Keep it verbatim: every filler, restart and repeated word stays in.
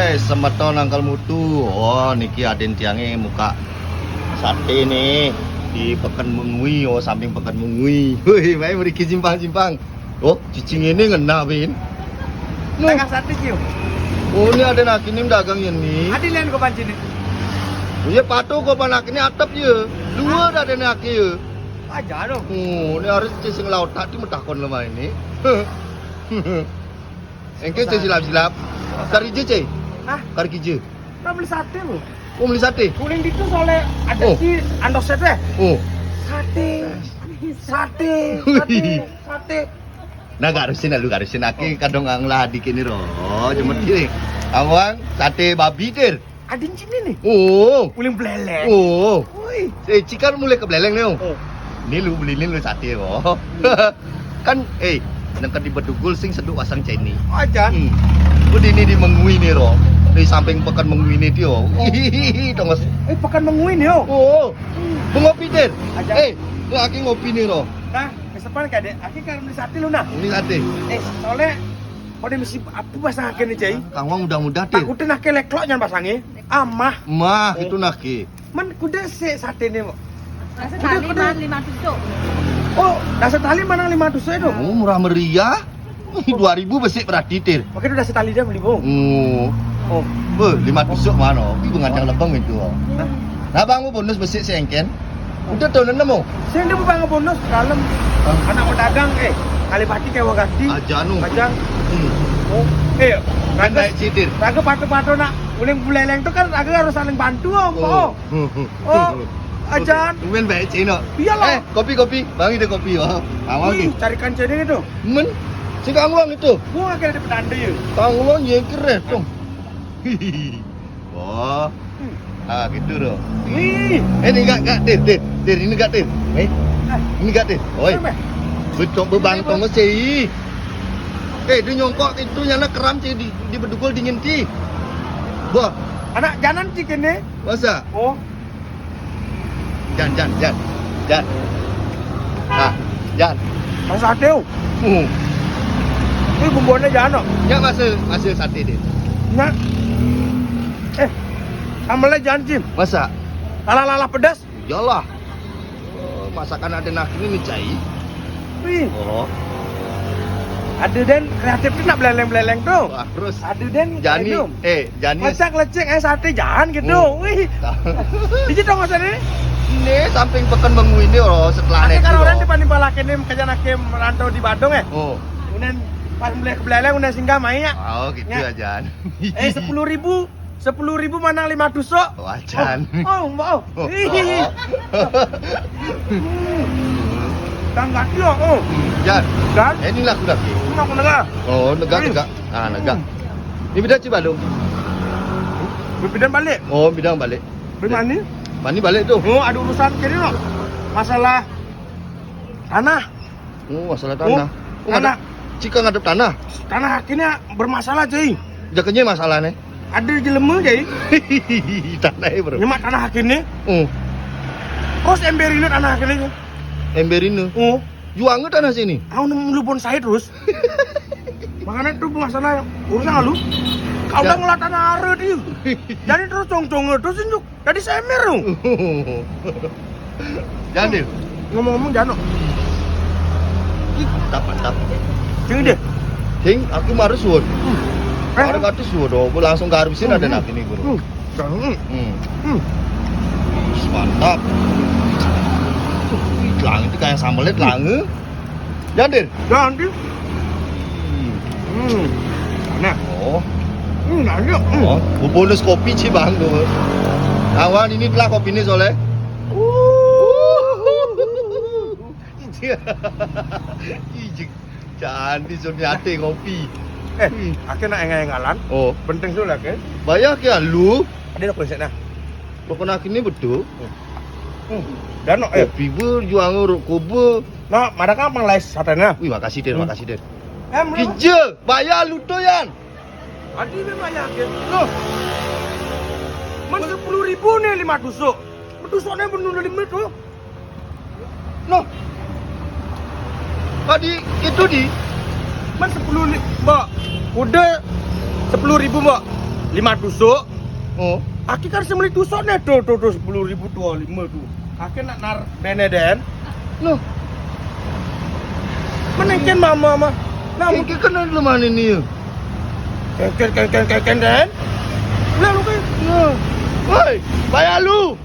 Eh, semeton angkel mutu. Oh, niki aden tiange muka sate nih di Peken Mengwi. Oh, samping Peken Mengwi. Wih, bae mriki simpang-simpang. Oh, cicing ini ngena, Win. Nuh. Dagang sate, Ciu. Oh, ini aden aki nih dagang ya nih. Adi len kok pancine. Iya, patuh kok panak ini atep ya. Dua dah aden aki ya. Aja dong. Oh, ini harus cicing laut tadi metakon lemah ini. Engke, Cai, silap-silap. Kari je, Cai? Hah? Kari je. Nah, beli sate lu. Oh, beli sate? Kuning itu soalnya ada Oh. si andos sate. Oh. Sate. Sate. Sate. Sate. Nah, gak harusin lu, gak harusin. Aki Oh. kadang nglah dikit nih, ro. Oh, cuma gini. Awang, sate babi, Dir. Adin cini nih. Oh. Uling beleleng. Oh. Woi. Eh, cikal mulai ke beleleng nih. Oh. Ini lu beli ini lu sate, oh. Kan, eh, nang di Bedugul sing seduk wasang ceni. Aja. Hmm. Udah ini di Mengwi nih, ro. Di samping Pekan Mengwi nih, tio. Oh. Hihihi, tongos. Eh, Pekan Mengwi nih, oh. Oh. Hmm. Mau ngopi, Dir? Aja. Eh, lu aki ngopi nih, ro. Nah, kesepan kadek. Aki kan beli sate lu, nah. Ini sate. Eh, soalnya Kok dia mesti apa pasang akhirnya, Cai? Kang Wang udah muda, Dir. Takutnya nak kelek lok jangan pasangnya. Amah. Mah, Oh. itu nak ki. Men kuda se sate nih, Mbok. Rasa Kuda, tali kuda. man lima tusuk. Oh, rasa tali mana lima tusuk itu? Oh, murah meriah. Dua ribu besik berarti, Dir. Oke, udah setali dia beli, Bung. Oh. Oh. Beh, lima tusuk mana? Ini bunga yang lebeng itu. Nah. Nah, Bang, bonus besik sengken. Udah tahun enam, oh? Saya udah buka bonus dalam Hah? anak pedagang, eh, kali pati kayak wakati. Aja, nu. Aja. Hmm. Oh, eh, Kan bagus. naik citir. Raga patu-patu nak uling buleleng tuh kan raga harus saling bantu, oh. Oh. Oh. Hmm, hmm. Oh, Hmm. Ajan. Tumben baik Cina. Iyalah. Eh, kopi, kopi. Bang, ini kopi, oh. Awal Wih, nih. carikan cedek itu. Men, si Kang Luang itu. Gua akhirnya ada petanda ya. Kang Luang yang keren, tuh. Oh. Hmm. Ah, gitu loh. Wih. Eh, ini enggak, enggak, Tir, Tir, Tir, ini enggak, Tir. Eh, Ah. ini enggak, Tir. Oi. Apa? Betul, bebang Ini apa? tongos sih. Eh, dia nyongkok itu nyana keram sih di, di bedugul dingin sih. Wah. Anak janan sih kene. Masa? Oh. Jan, Jan, Jan. Jan. Ah, Jan. Mas Sateo. Hmm. Ini bumbuannya jangan, no? Ya, masih, masih sate deh. Nah. Eh, sambalnya jangan, Cim. Masa? Lala-lala pedas. Iyalah. Oh, masakan ada nak ini nih, Cai. Wih. Oh. Ada dan kreatif tuh nak beleleng-beleleng tuh. Wah, terus Ada dan Jani, aduh. eh, Jani Kocak lecek, eh, sate jangan gitu. Hmm. Wih. Tahu. Ini dong maksudnya. Ini samping Pekan Mengwi ini, oh, setelah Nanti naik kalau dulu. orang di Panipalak ini kerja nak merantau di Badung ya. Oh. Kemudian pas mulai ke beleleng udah singgah main ya. Oh, gitu Ya. ya, Jan. Eh, sepuluh ribu. Sepuluh ribu manang lima tusuk. Wajan. Oh, oh, oh. Oh. Ih. Hmm. Tanggat yo, oh. Jan. Jan? Eh, inilah aku dah. Ini aku negak. Oh, negak, Hmm. negak. Ah, negak. Hmm. Ini beda sih, Balung. Beda balik. Oh, beda balik. Beli mani? Mani balik tuh. Oh, ada urusan kiri, no. Masalah tanah. Oh, masalah Oh, tanah. Oh, tanah. ngadep, Cika ngadep tanah. Tanah akhirnya bermasalah, cuy. Jakenya masalahnya. Ada jelema, cuy. Tanahnya, bro. Nyemak tanah akhirnya. Oh. Terus emberinnya tanah akhirnya. Emberinnya. Oh. Juangnya tanah sini. Aku nemu lu bonsai terus. Makanya tuh masalah urusan lu. Kau Ya. udah ngelah tanah arah dia. Jadi terus cong-cong terus tunjuk. Jadi semer lu. Jangan deh. Ngomong-ngomong, Jano. Mantap, mantap. Sini deh. Sing, aku harus suwun. Hmm. Eh. Orang kata suwun, oh, aku langsung ke harusin ada Hmm. nak ini, bro. Hmm. Hmm. Hmm. Hmm. Mantap. Ih, lang itu kayak sambelnya lang. Jangan deh. Jangan deh. Hmm. Hmm. Nah. Oh. Hmm, nah, iya. Hmm. Oh, bonus kopi sih, Bang, tuh. Awan, ini telah kopi ini soalnya. Ijik. Ijik. Jangan disuruh ate kopi. Eh, Hmm. akhirnya enggak-enggak lan. Oh. Penting dulu lagi. Bayar ke lu. Ada nak konsep nah. Pokoknya ini betul. Hmm. Dan no, eh. Kopi ber, juang rokok ber. Nah, mana kan pengelais satenya? Wih, makasih, Dir, Hmm. makasih, Dir. Eh, belum. Kija, bayar lu tuh, Yan. Adi memang yakin. Loh. Men sepuluh ribu nih lima tusuk. Tusuknya bener lima tuh. Loh. Tadi itu di Men sepuluh li-, Mbak. Udah sepuluh ribu, Mbak. Lima tusuk. Oh, aki kan sing meli tusuk nih, tuh, tuh, tuh, sepuluh ribu, dua lima tuh. Aki nak nar bene den. Noh. Mending kan mama, mah. Nah, mungkin kan lemah ini ya. Kengken, kengken, kengken, den. Udah lu kan. Nah. Woi, bayar lu.